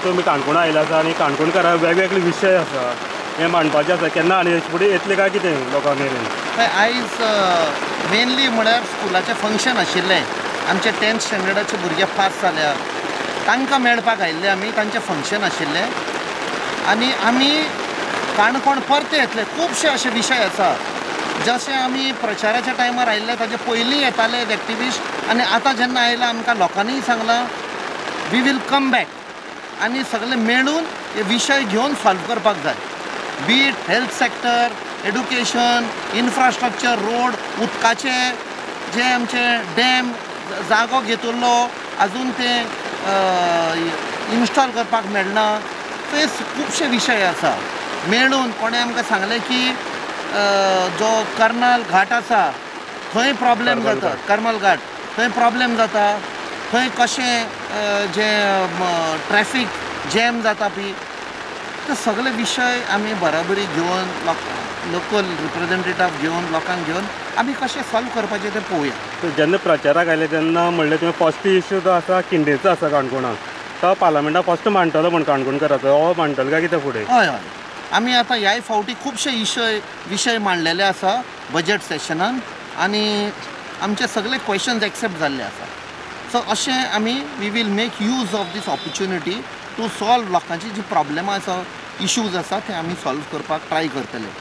तुमी काणकोणा आयले आसा आनी काणकोणकारां वेगवेगळे विशय आसा हे मांडपाचे आसा, केन्ना आनी फुडें येतले काय कितें लोकां मेरेन? आयज मेनली म्हळ्यार स्कुलाचें फंक्शन आशिल्लें. आमचे 10th स्टँडर्डाचे भुरगे पास जाल्या, तांकां मेळपाक आयिल्ले आमी. तांचें फंक्शन आशिल्लें आनी आमी काणकोण परते येतले. खुबशे अशे विशय आसा, जशे आमी प्रचाराच्या टायमार आयिल्ले ताजे पयलीं येताले एक्टिविस्ट, आनी आतां जेन्ना आयला आमकां लोकांनीय सांगलां we will come back, आनी सगळे मेळून हे विशय घेवन सॉल्व करपाक जाय. Be it health sector, education, infrastructure, road, उदकाचे जे आमचे डॅम जागो घेतिल्लो अजून ते इन्स्टॉल करपाक मेळना. ते खुबशे विशय आसा. मेळून कोणें आमकां सांगलें की जो कर्नाल घाट आसा थंय प्रॉब्लेम जाता, करमल घाट थंय प्रॉब्लेम जाता, थंय कशें जे ट्रॅफीक जॅम जाता बी, ते सगळे विशय आमी बराबरी घेवन लोकल रिप्रेझेंटेटिव्ह घेवन लोकांक घेवन आमी कशें सॉल्व करपाचें तें पळोवया. जेन्ना प्रचाराक आयले तेन्ना म्हणलें तुवें फर्स्ट इश्यू जो आसा किंडेचो आसा काणकोणाक, तो पार्लमेंटाक फर्स्ट मांडटलो म्हण काणकोणकाराचो, हो मांडटलो काय कितें फुडें? हय हय, आमी आतां ह्याय फावटी खुबशे विशय मांडलेले आसा बजट सेशनान, आनी आमचे सगळे क्वेश्चन्स एक्सेप्ट जाल्ले आसा. सो अशें आमी we will make use of this opportunity to solve लोकांची जी प्रॉब्लेमां आसा, इश्यूज आसा ते आमी सॉल्व करपाक ट्राय करतले.